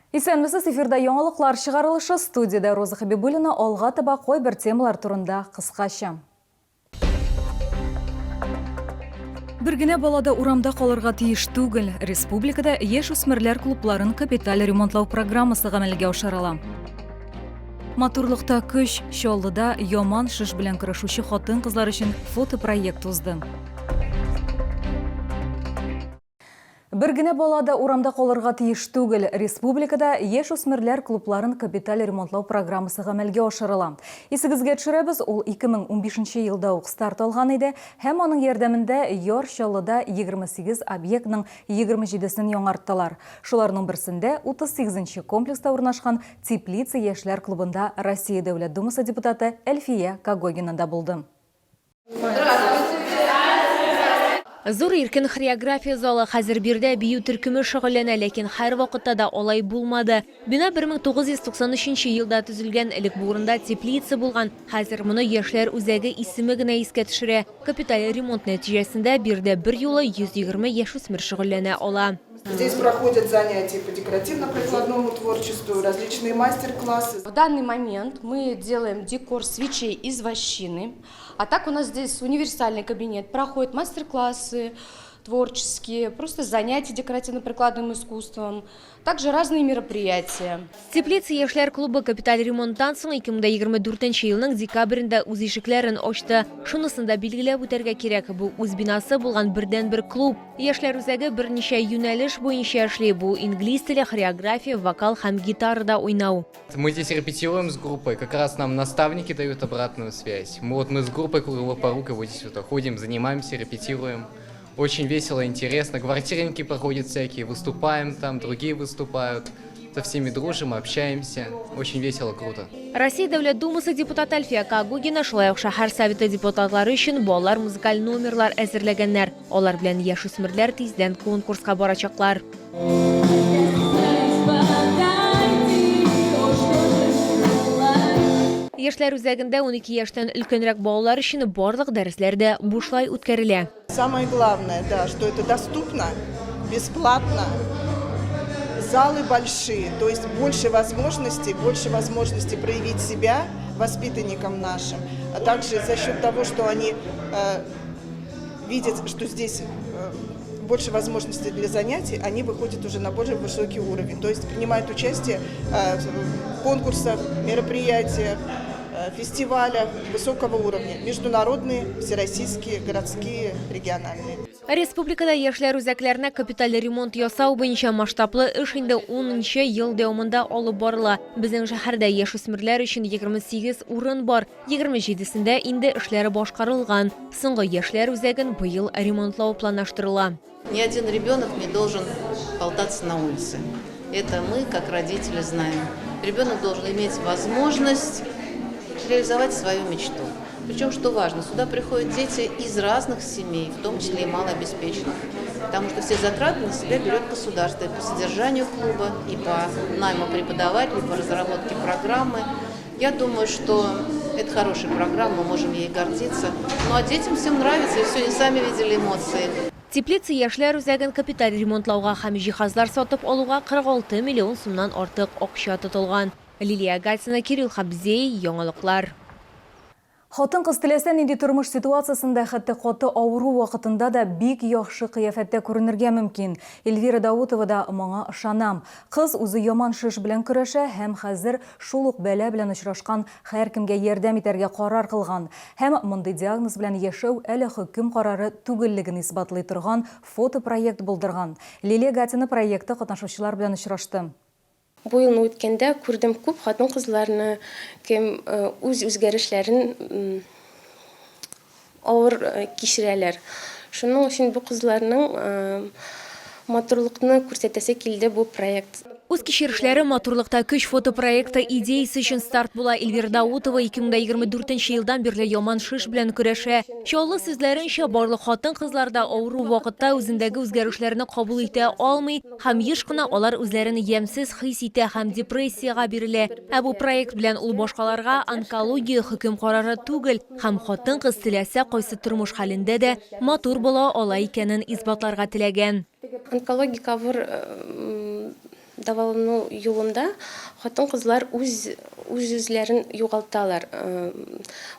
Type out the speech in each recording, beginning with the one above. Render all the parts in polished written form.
Исәнмесез, эфирда яңалыклар чыгарылышы, студиядә Роза Хәбибуллина, алга таба кайбер темалар турында кыскача. Бер генә бала да урамда калырга тиеш түгел. Республикада яшүсмерләр клубларын капиталь ремонтлау программасы гамәлгә ашырыла. Матурлыкта көч, Чаллыда яман шеш белән көрәшүче хатын-кызлар өчен фотопроект узды. Бер генә бала да урамда калырга тиеш түгел. Республикада яшүсмерләр клубларын капиталь ремонтлау программасы гамәлгә ашырыла. Исегезгә төшерәбез, ул 2015 елда ук старт алган иде һәм аның ярдәмендә Яр Чаллыда 28 объектның 27сен яңарттылар. Шуларның берсендә 38 нче комплекста урнашкан Теплица яшьләр клубында Россия Дәүләт Думасы депутаты Әлфия Когогина да булды. Зур иркен хореография залы. Хәзер биредә бию төркеме шөгыльләнә, ләкин һәрвакытта да алай булмады. Бина 1993 елда төзелгән, элек бу урында теплица булган. Хәзер моны яшьләр үзәге исеме генә искә төшерә. Капиталь ремонт нәтиҗәсендә биредә берьюлы 120 яшүсмер шөгыльләнә ала. Здесь проходят занятия по декоративно-прикладному творчеству, различные мастер-классы. В данный момент мы делаем декор свечей из вощины. А так у нас здесь универсальный кабинет, проходят мастер-классы творческие, просто занятия декоративно-прикладным искусством, также разные мероприятия. Теплица яшьләр клубы капиталь ремонттан соң 2024 елның декабрендә үз ишекләрен ачты. Шунысын да билгеләп үтәргә кирәк, бу үз бинасы булган бердәнбер клуб. Яшьләр үзәге берничә юнәлеш буенча эшли, бу инглиз теле, хореография, вокал һәм гитарада уйнау. Мы здесь репетируем с группой, как раз нам наставники дают обратную связь. Мы вот мы с группой Круговой порука вот здесь вот ходим, занимаемся, репетируем. Очень весело, интересно. Квартирники проходят всякие, выступаем там, другие выступают. Со всеми дружим, общаемся. Очень весело, круто. Россия Дәүләт Думасы депутаты Әлфия Когогина шулай ук шәһәр Советы депутатлары өчен балалар музыкаль номерлар әзерләгәннәр. Алар белән яшүсмерләр тиздән конкурска барачаклар. Яшьләр үзәгендә 12 яшьтән өлкәнрәк балалар өчен барлык дәресләр дә бушлай үткәрелә. Самое главное, да, что это доступно, бесплатно, залы большие, то есть больше возможностей, больше возможностей проявить себя воспитанникам нашим, а также за счет того, что они э, видят, что здесь э, больше возможностей для занятий, они выходят уже на более высокий уровень, то есть принимают участие э, в конкурсах, мероприятиях, э, фестивалях высокого уровня, международные, всероссийские, городские, региональные. Республикада яшьләр үзәкләренә капиталь ремонт ясау буенча масштаблы эш инде унынчы ел дәвамында алып барыла. Безнең шәһәрдә яшүсмерләр өчен 28 урын бар. 27сендә инде эшләр башкарылган. Соңгы яшьләр үзәген быел ремонтлау планлаштырыла. Ни один ребенок не должен болтаться на улице. Это мы, как родители, знаем. Ребенок должен иметь возможность реализовать свою мечту. Причем, что важно, сюда приходят дети из разных семей, в том числе и малообеспеченных. Потому что все затраты на себя берет государство и по содержанию клуба, и по найму преподавателей, по разработке программы. Я думаю, что это хорошая программа, мы можем ей гордиться. Ну а детям всем нравится, и сегодня сами видели эмоции. Теплица яшьләр үзәген капиталь ремонтлауга һәм җиһазлар сатып алуга 46 миллион сумнан артык акча тотылган. Лилия Гатина, Кирилл Хабзей, Яңалыклар. Хатын-кыз теләсә нинди тормыш ситуациясендә, хәтта каты авыру вакытында да бик яхшы кыяфәттә күренергә мөмкин. Эльвира Даутова да моңа ышана. Кыз үзе яман шеш белән көрәшә һәм хәзер шул ук бәла белән очрашкан һәркемгә ярдәм итәргә карар кылган. Һәм мондый диагноз белән яшәү әле хөкем карары түгеллеген исбатлый торган фотопроект булдырган. Лилия Гатина проектта катнашучылар белән очрашты. Бу елны үткәндә күрдем күп хатын-кызларны, кем үз үзгәрешләрен авыр кичерәләр. Шуның өчен бу кызларның матурлыкны күрсәтәсе килде бу проект. Үз кичерешләре Матурлыкта көч фотопроекты идеясе өчен старт була. Эльвира Даутова 2024 елдан бирле яман шеш белән көрәшә. Чаллы сүзләренчә, барлык хатын-кызлар да авыру вакытта үзендәге үзгәрешләрне кабул итә алмый. Һәм еш кына алар үзләрен ямьсез хис итә һәм депрессиягә бирелә. Ә бу проект белән ул башкаларга онкология хөкем карары түгел һәм хатын-кыз теләсә кайсы тормыш хәлендә дә матур була ала икәнен исбатларга теләгән. Онкологик авыр дәвалану юлында хатын-кызлар үз үз-үзләрен югалталар,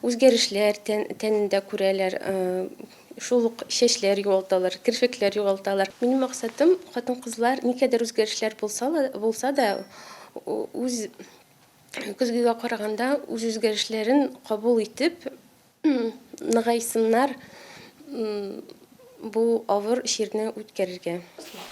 үзгәрешләр тәнендә күрәләр, шул ук чәчләр югалталар, керфекләр югалталар. Минем максатым, хатын-кызлар никадәр үзгәрешләр булса булса да, үз көзгегә караганда үз үзгәрешләрен кабул итеп, Ныгайсыннар бу авыр чирне үткәрергә.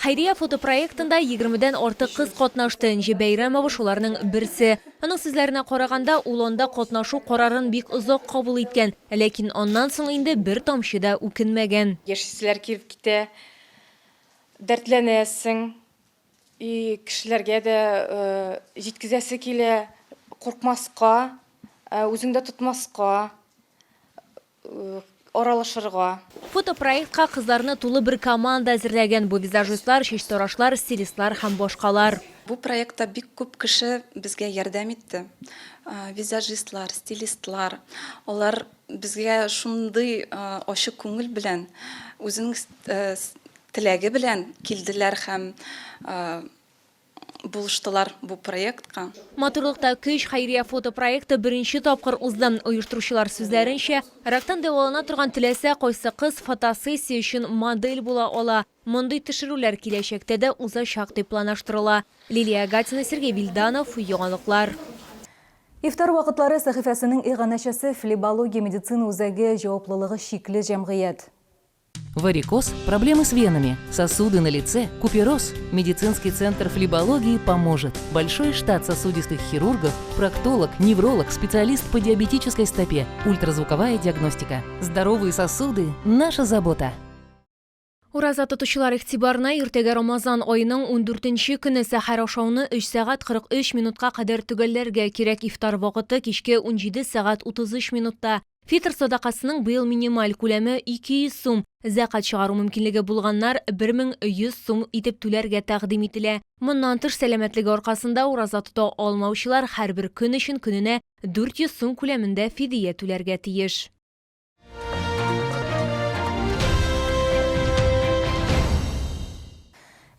Хәйрия фотопроектында егермедән артык кыз катнашты. Энҗе Бәйрәмова шуларның берсе. Аның сүзләренә караганда, ул анда катнашу карарын бик озак кабул иткән. Ләкин аннан соң инде бер тамчы да үкенмәгән. Яшиселәр килеп китә, дәртләнәсең. И кешеләргә дә җиткезәсе килә, куркмаска, үзеңдә тотмаска, аралашырга. Фотопроектка кызларны тулы бер команда әзерләгән. Бу визажистлар, чәчтарашлар, стилистлар һәм башкалар. Бу проектта бик күп кеше безгә ярдәм итте. Визажистлар, стилистлар, алар безгә шундый ачык күңел белән, үзенең теләге белән килделәр һәм булыштылар бу проектка. Матурлыкта көч хәйрия фотопроекты беренче тапкыр узды. Оештыручылар сүзләренчә, рактан дәвалана торган теләсә кайсы кыз фотосессия өчен модель була ала. Мондый төшерүләр киләчәктә дә узачак дип планлаштырыла. Лилия Гатина, Сергей Вильданов, Яңалыклар. Ифтар вакытлары сәхифәсенең иганәчесе Флебология медицина үзәге җаваплылыгы чикле җәмгыять. Варикоз, проблемы с венами, сосуды на лице, купероз. Медицинский центр флебологии поможет. Большой штат сосудистых хирургов, проктолог, невролог, специалист по диабетической стопе, ультразвуковая диагностика. Здоровые сосуды – наша забота. Ураза тотучылар игътибарына иртәгә Рамазан аеның ундүртенче көне сәхәр ашауны өч сәгать 43 минутка кадәр төгәлләргә кирәк. Ифтар вакыты кичке 17 сәгать 33 минутта. Фитр садакасының быел минималь күләме 200 сум. Зәкать чыгару мөмкинлеге булганнар 1100 сум итеп түләргә тәкъдим ителә. Моннан тыш, сәламәтлеге аркасында ураза тота алмаучылар һәрбер көн өчен көненә 400 сум күләмендә фидия түләргә тиеш.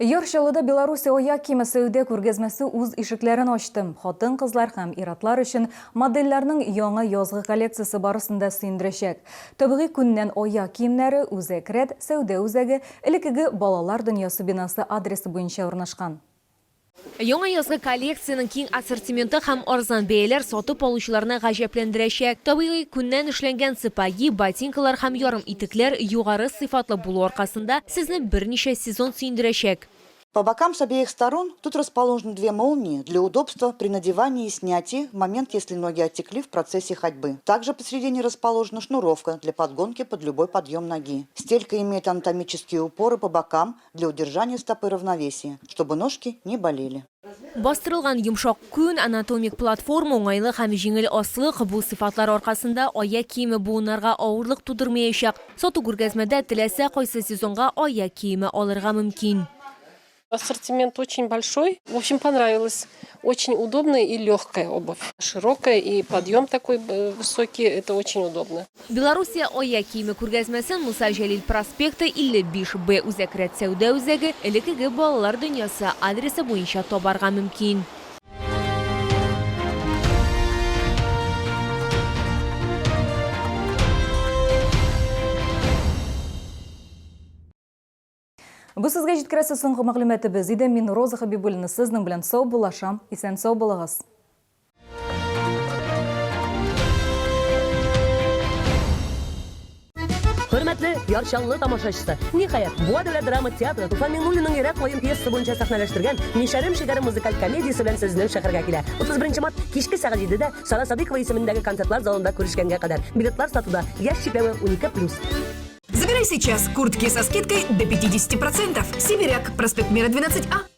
Яр Чаллыда Белоруссия аяк киеме сәүдә күргәзмәсе үз ишекләрен ачты. Хатын-кызлар һәм ир-атлар өчен модельләрнең яңа язгы коллекциясе барысын да сөендерәчәк. Табигый күннән аяк киемнәре Үзәк рәт сәүдә үзәге, элеккеге Балалар дөньясы бинасы адресы буенча урнашкан. Яңа язгы коллекциянең киң ассортименты һәм арзан бәяләр сатып алучыларны гаҗәпләндерәчәк. Табигый күннән эшләнгән сапоги, ботинкалар һәм ярым итекләр югары сыйфатлы булу аркасында сезне берничә сезон сөендерәчәк. По бокам с обеих сторон тут расположены две молнии для удобства при надевании и снятии в момент, если ноги оттекли в процессе ходьбы. Также посередине расположена шнуровка для подгонки под любой подъем ноги. Стелька имеет анатомические упоры по бокам для удержания стопы равновесия, чтобы ножки не болели. Бастырылган йомшак күн, анатомик платформа, уңайлы һәм җиңел аслык, бу сыйфатлар аркасында аяк киеме буыннарга авырлык тудырмаячак. Сату-күргәзмәдә теләсә кайсы сезонга аяк киеме алырга мөмкин. Ассортимент очень большой. В общем, понравилось. Очень удобная и легкая обувь. Широкая и подъем такой э, высокий. Это очень удобно. Белоруссия аяк киеме күргәзмәсен Муса Җәлил проспекты 55 Б Үзәк рәт сәүдә үзәге, элеккеге Балалар дөньясы адресы буенча табарга мөмкин. Бу сезгә җиткерәсе соңгы мәгълүматыбыз иде. Мин Роза Хабибуллина сезнең белән саубуллашам. Исән-сау булыгыз. Хөрмәтле Яр Чаллы тамашачысы, ниһаять, Буа дәүләт драма театры Туфан Миңнуллинның Йөрәк каен пьесасы буенча сәхнәләштергән Мишәрем шикәрем музыкаль комедиясе белән сезнең шәһәргә килә. 31 март кичке сәгать 7дә Сара Садыйкова исемендәге концертлар залында күрешкәнгә кадәр. Билетлар сатуда, яшь чикләве 12 плюс. Забирай сейчас куртки со скидкой до 50%. Сибиряк, проспект Мира 12А.